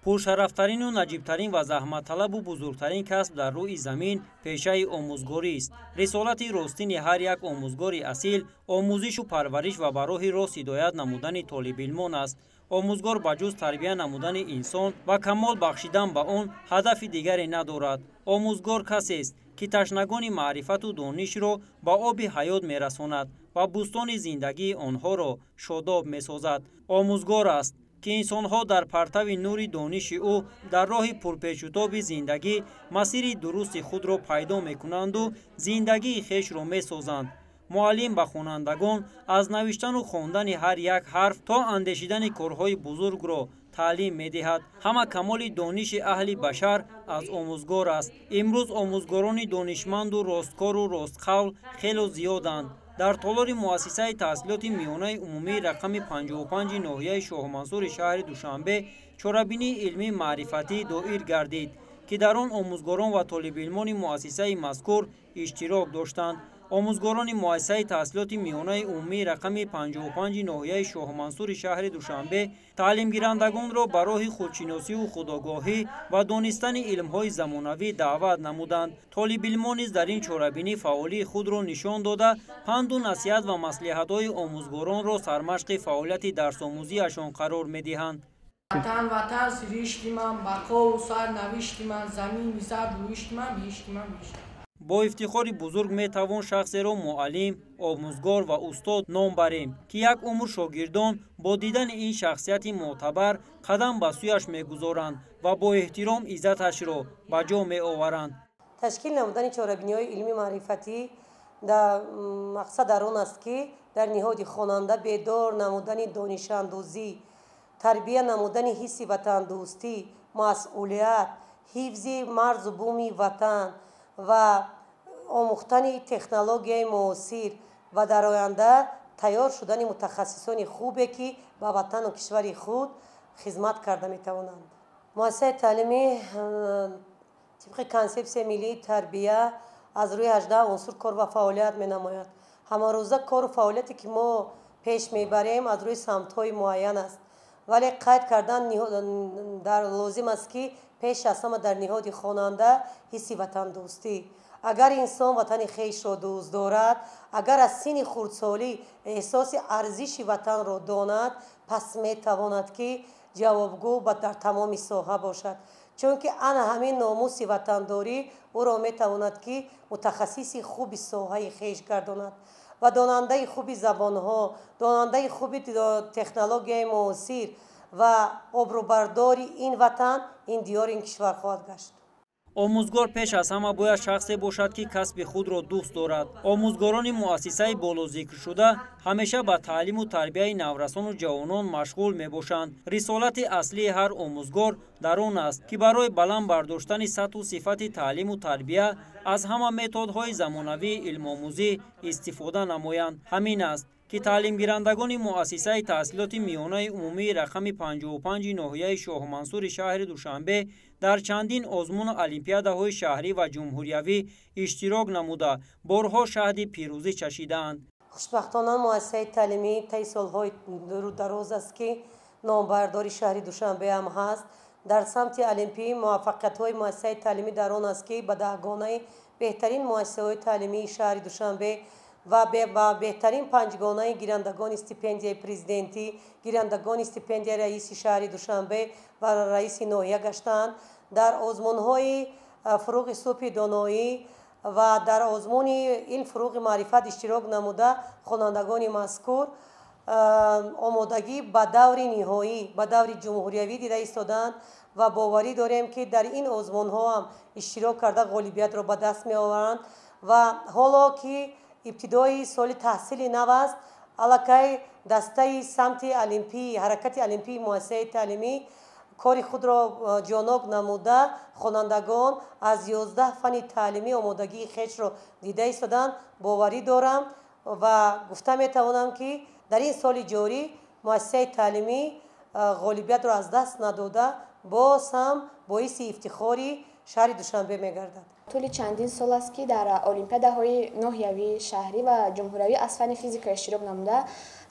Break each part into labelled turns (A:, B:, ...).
A: Пуршарафтарину наҷибтарин ва заҳматталабу бузургтарин касб дар рӯи замин пешаи омӯзгорист. Рисолати ростини ҳар як омӯзгори асил омӯзишу парвариш ва ба роҳи рост ҳидоят намудани толибилмон аст. Омӯзгор ба ҷуз тарбия намудани инсон ва камол бахшидан ба он ҳадафи дигаре надорад. Омӯзгор касест, ки ташнагони маърифату донишро ба оби ҳаёт мерасонад ва бӯстони зиндагии онҳоро шодоб месозад. Омӯзгор аст, ки инсонҳо дар партави нури дониши ӯ дар роҳи пурпечутоби зиндагӣ масири дурусти худро пайдо мекунанду зиндагии хешро месозанд. Муаллим ба хонандагон аз навиштану хондани ҳар як ҳарф то андешидани корҳои бузургро таълим медиҳад. Ҳама камоли дониши аҳли башар аз омӯзгор аст. Имрӯз омӯзгорони донишманду росткору ростқавл хело зиёданд. Дар толори муассисаи таҳсилоти миёнаи умумии рақами 55 ноҳияи Шоҳмансури шаҳри Душанбе чорабинии илмии маърифатӣ доир гардид, ки дар он омӯзгорон ва толибилмони муассисаи мазкур иштирок доштанд. Омӯзгорони муассисаи таҳсилоти миёнаи умумии рақами 55 ноҳияи Шоҳмансури шаҳри Душанбе таълимгирандагонро ба роҳи худшиносиву худогоҳӣ ва донистани илмҳои замонавӣ даъват намуданд. Толибилмон низ дар ин чорабинӣ фаъолии худро нишон дода, панду насиҳат ва маслиҳатҳои омӯзгоронро сармашқи фаъолияти дарсомӯзиашон қарор медиҳанд.
B: Ватан, ватан, сиришти ман, бақову сарнавишти ман, замини зарду рӯишти ман, биҳишти ман, биҳишти.
A: Бо ифтихори бузург метавон шахсеро муаллим, омӯзгор ва устод ном барем, ки як умр шогирдон бо дидани ин шахсияти мӯътабар қадам ба сӯяш мегузоранд ва бо эҳтиром иззаташро ба ҷо меоваранд.
C: Ташкил намудани чорабиниҳои илмӣ маърифатӣ мақсад дар он аст, ки дар ниҳоди хонанда бедор намудани донишандӯзӣ, тарбия намудани ҳисси ватандӯстӣ, масъулият, ҳифзи марзу буми ватан ва омӯхтани технологияи муосир ва дар оянда тайёр шудани мутахассисони хубе, ки ба ватану кишвари худ хизмат карда метавонанд. Муассисаи таълимӣ тибқи консепсияи миллии тарбия аз рӯи 18 унсур кор ва фаъолият менамояд. Ҳамарӯза кору фаъолияте, ки мо пеш мебарем, аз рӯи самтҳои муайян аст. Вале қайд кардан дар лозим аст, ки пеш аз ҳама дар ниҳоди хонанда ҳисси ватандӯстӣ. Агар инсон ватани хешро дӯст дорад, агар аз синни хурдсолӣ эҳсоси арзиши ватанро донад, пас метавонад, ки ҷавобгӯ дар тамоми соҳа бошад. Чунки ана ҳамин номуси ватандорӣ ӯро метавонад, ки мутахассиси хуби соҳаи хеш гардонад ва донандаи хуби забонҳо, донандаи хуби технологияи муосир ва обрӯбардори ин ватан, ин диёр, ин кишвар хоҳад гашт.
A: Омӯзгор пеш аз ҳама бояд шахсе бошад, ки касби худро дӯст дорад. Омӯзгорони муассисаи болозикршуда ҳамеша ба таълиму тарбияи наврасону ҷавонон машғул мебошанд. Рисолати аслии ҳар омӯзгор дар он аст, ки барои баланд бардоштани сатҳу сифати таълиму тарбия аз ҳама методҳои замонавии илмомӯзӣ истифода намоянд. Ҳамин аст, ки таълимгирандагони муассисаи таҳсилоти миёнаи умумии рақами 55 ноҳияи Шоҳмансури шаҳри Душанбе дар чандин озмуну олимпиадаҳои шаҳрӣ ва ҷумҳуриявӣ иштирок намуда, борҳо шаҳди пирӯзӣ чашидаанд.
C: Хушбахтона, муассисаи таълимӣ таи солҳои дуру дароз аст, ки номбардори шаҳри Душанбе ҳам ҳаст. Дар самти олимпӣ муваффақиятҳои муассисаи таълимӣ дар он аст, ки ба даҳгонаи беҳтарин муассисаҳои таълимии шаҳри Душанбе ва ба беҳтарин панҷгонаи гирандагони стипендияи президентӣ, гирандагони стипендияи раиси шаҳри Душанбе ва раиси ноҳия гаштаанд. Дар озмунҳои «Фуруғи субҳи доноӣ» ва дар озмуни «Илм фуруғи маърифат» иштирок намуда, хонандагони мазкур омодагӣ ба даври ниҳоӣ, ба даври ҷумҳуриявӣ дида истодаанд ва боварӣ дорем, ки дар ин озмунҳо ҳам иштирок карда, ғолибиятро ба даст меоваранд. Ва ҳоло ки ибтидои соли таҳсили нав аст, аллакай дастаи самти олимпӣ, ҳаракати олимпии муассисаи таълимӣ кори худро ҷонок намуда, хонандагон аз 11 фанни таълимӣ омодагии хешро дида истодаанд. Боварӣ дорам ва гуфта метавонам, ки дар ин соли ҷорӣ муассисаи таълимӣ ғолибиятро аз даст надода, боз ҳам боиси ифтихори шаҳри Душанбе мегардад.
D: Тӯли чандин сол аст, ки дар олимпиадаҳои ноҳиявӣ, шаҳрӣ ва ҷумҳуриявӣ аз фанни физика иштирок намуда,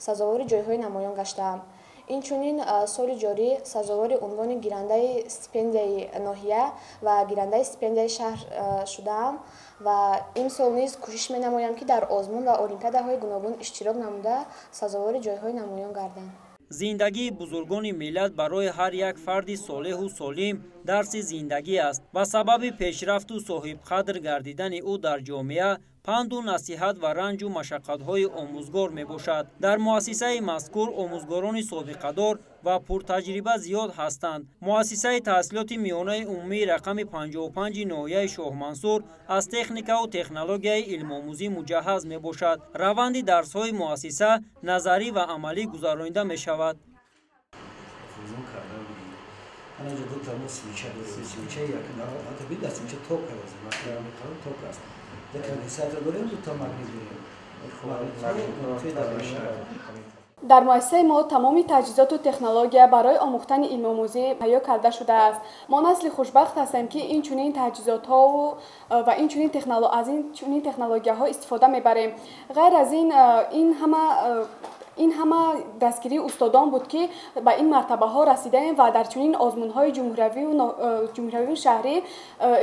D: сазовори ҷойҳои намоён гаштаам. Инчунин соли ҷорӣ сазовори унвони гирандаи стипендияи ноҳия ва гирандаи стипендияи шаҳр шудаам ва имсол низ кӯшиш менамоям, ки дар озмун ва олимпиадаҳои гуногун иштирок намуда, сазовори ҷойҳои намоён гардам.
A: Зиндагии бузургони миллат барои ҳар як фарди солеҳу солим дарси зиндагӣ аст ва сабаби пешрафту соҳибқадр гардидани ӯ дар ҷомеа панду насиҳат ва ранҷу машаққатҳои омӯзгор мебошад. Дар муассисаи мазкур омӯзгорони собиқадор ва пуртаҷриба зиёд ҳастанд. Муассисаи таҳсилоти миёнаи умумии рақами 55 ноҳияи Шоҳмансур аз техникаву технологияи илмомӯзӣ муҷаҳҳаз мебошад. Раванди дарсҳои муассиса назарӣ ва амалӣ гузаронида мешавад.
E: Дар муассисаи мо тамоми таҷҳизоту технология барои омӯхтани илмомӯзӣ муҳайё карда шудааст. Мо насли хушбахт ҳастем, ки ин чунин таҷҳизотҳову ва аз ин чунин технологияҳо истифода мебарем. Ғайр аз ин, ин ҳама дастгирии устодон буд, ки ба ин мартабаҳо расидаем ва дар чунин озмунҳои ҷумҳуриявию шаҳрӣ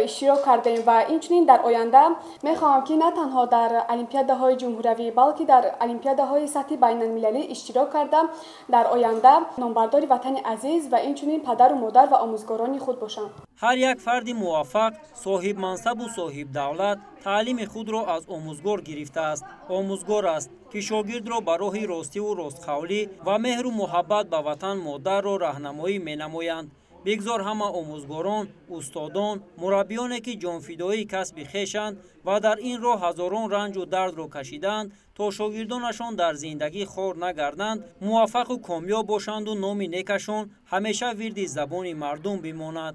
E: иштирок кардем ва инчунин дар оянда мехоҳам, ки на танҳо дар олимпиадаҳои ҷумҳуриявӣ, балки дар олимпиадаҳои сатҳи байналмилалӣ иштирок карда, дар оянда номбардори ватани азиз ва инчунин падару модар ва омӯзгорони худ бошам.
A: Ҳар як фарди муваффақ, соҳибмансабу соҳибдавлат таълими худро аз омӯзгор гирифтааст. Омӯзгор аст, ки шогирдро ба роҳи ростиву ростқавлӣ ва меҳру муҳаббат ба ватан модарро раҳнамоӣ менамоянд. Бигзор ҳама омӯзгорон, устодон, мураббиёне, ки ҷонфидоии касби хешанд ва дар ин роҳ ҳазорон ранҷу дардро кашидаанд, то шогирдонашон дар зиндагӣ хор нагарданд, муваффақу комёб бошанду номи некашон ҳамеша вирди забони мардум бимонад.